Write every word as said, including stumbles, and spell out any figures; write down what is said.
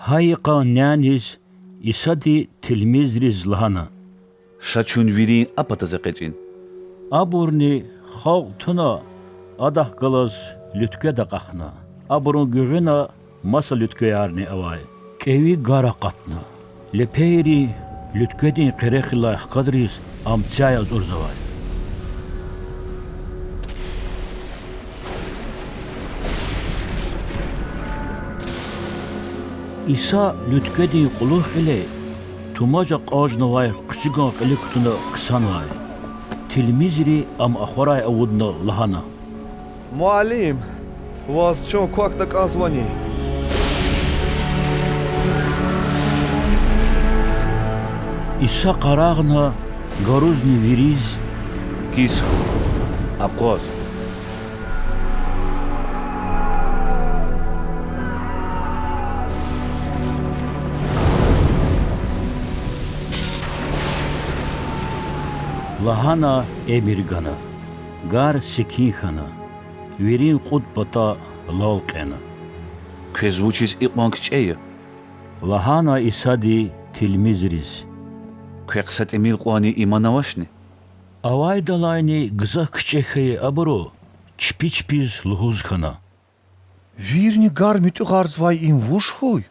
Гьа йикъан няниз Исади тилмизриз лагьана: Ша чун вирин а патаз экъечӀин. Абурни, халкь туна, Адахъ галаз луьтквед акьахна. Абурун гуьгъуьна маса луьтквеярни авай. КӀеви гар акъатна. Лепейри луьткведин къерехрилай хкадариз, ам цяй ацӀурзавай. Иса луьткведин кьулухъ кьиле тумаж акьажнавай хъуьцуьган кьили кутуна ксанвай. Тилмизри Ам ахварай авудна лагьана: Муаллим, Ваз чун квахь такӀанзавани? Иса къарагъна, гарузни вириз: Кис хьухь, акъваз! лагьана эмир гана. Гар секин хьана, вирин кьуд пата лал кьена. Квез вучиз икьван кичӀе я? лагьана Исади тилмизриз. Квехъ са тӀимил кьванни иман авачни? Авайдалайни гзаф кичӀе хьайи абуру чпи чпиз лугьуз хьана: Вирни гар муьтӀуьгъарзавай им вуж хьуй?